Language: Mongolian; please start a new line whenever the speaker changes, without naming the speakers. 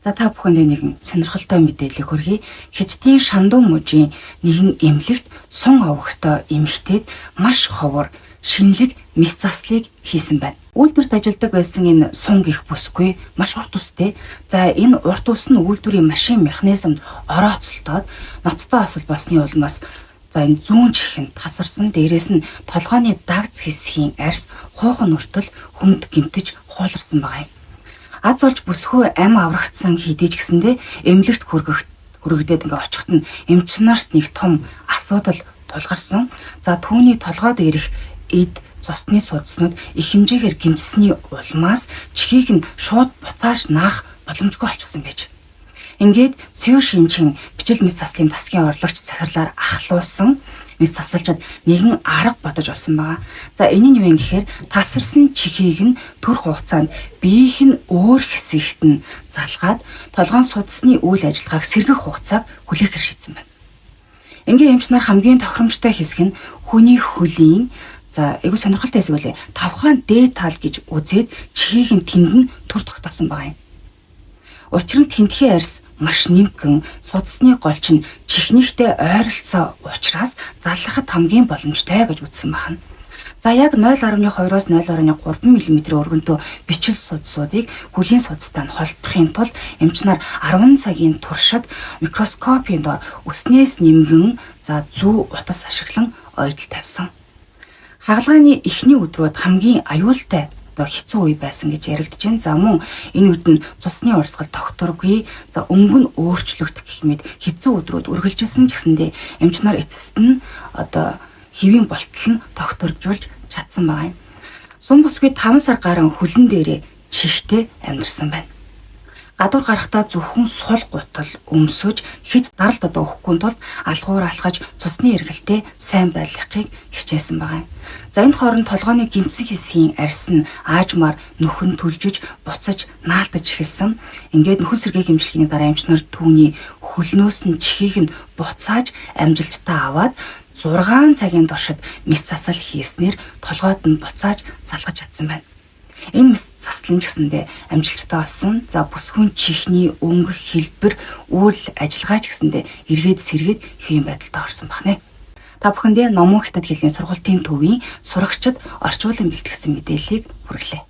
За, та бүхэндээ нэгэн сонирхолтой мэдээлэл хүргэе. Хятадын Шандун мужийн нэгэн эмнэлэгт сун овогтой эмэгтэйд маш ховор шинэлэг мэс заслыг хийсэн байна. Үйлдвэрт ажилладаг байсан энэ сун гэх бүсгүй маш урт үстэй. За, энэ урт үс нь үйлдвэрийн машин механизмд орооцолтоод ноцтой осол болсны улмаас, за, энэ зүүн чихэнд тасарсан. Дээрээс нь толгойн дагц хэсгийн арьс хуухан хүртэл хүнд гэмтэж хууларсан байгаа юм. Аз олж бүсгүй ам аврагдсан хэдий ч гэсэндээ эмнэлэгт хүргэгдээд ингээ очиход нь эмч нарт нэг том асуудал тулгарсан. За, түүний толгой дээрх эд цусны судснууд их хэмжээгээр гэмтсэний улмаас чихийг нь шууд буцааж наах боломжгүй болчихсон байж. Ингээд Цю Шинчин бичил мэс заслын тасгийн орлогч захирлаар ахлуулсан мэс засалчид нэгэн арга бодож олсон байгаа. За, энэ нь юу юм гэхээр тасарсан чихийг нь түр хугацаанд биеийнх нь өөр хэсэгт нь залгаад толгойн судасны үйл ажиллагааг сэргэх хугацааг хүлээхээр шийдсэн байна. Ингийн эмч нар хамгийн тохиромжтой хэсэг нь хүний хөлийн, за, айгүй сонирхолтой хэсэг үлээ. Тавхаан дээд тал гэж үзээд чихийг нь тэнд нь түр тогтоосон байгаа юм. Учир нь тентхийн арьс маш нимгэн, судасны голч нь чихнийхтэй ойролцоо учраас заллахад хамгийн боломжтой гэж үзсэн байна. За, яг 0.2-оос 0.3 мм өргөнтөө бичил судсуудыг хөлийн судастай нь холбохын тулд эмч нар 10 цагийн туршид микроскопын дор үснээс нимгэн, за, зүү утас ашиглан ойдол тавьсан. Хагалгааны эхний өдрүүд хамгийн аюултай, одоо хэцүү үе байсан гэж яригдж байна. За, мөн энэ үед нь цусны урсгал тогтворгүй, за, өнгө нь өөрчлөгдөх гэх мэт хэцүү өдрүүд үргэлжилсэн ч гэсэндээ эмч нар эцэст нь одоо хэвийн болтол нь тогтворжуулж чадсан байгаа юм. Сум бүсгүй 5 сар гарan хөлн дээрээ чихтэй амьдарсан байна. Гадуур гарахдаа зөвхөн сул гутал өмсөж, хэд даралт одоо өгөхгүй тулд алгуур алхаж, цусны эргэлтээ сайн байлгахыг хичээсэн байгаа юм. За, энэ хооронд толгойн гэмтсэн хэсгийн арьс нь аажмаар нөхөн түлжиж, буцаж наалтаж эхэлсэн. Ингээд нөхөн сэргээх эмчилгээний дараа эмч нар түүний хөлнөөс нь чихийг нь буцааж амжилттай аваад 6 цагийн туршид мэс засал хийснээр толгойд нь буцааж залгаж чадсан байна. Энэ мэс заслан ч гэсэндээ амжилттай болсон. За, бүсгүйн чихний өнгө, хэлбэр, үйл ажиллагаа ч гэсэндээ эргээд сэргээд хэвийн байдалтай орсон бахнэ. Та бүхэндээ Номон хятад хэлний сургалтын төвийн сурагчид орчуулан бэлтгэсэн мэдээллийг хүргэлээ.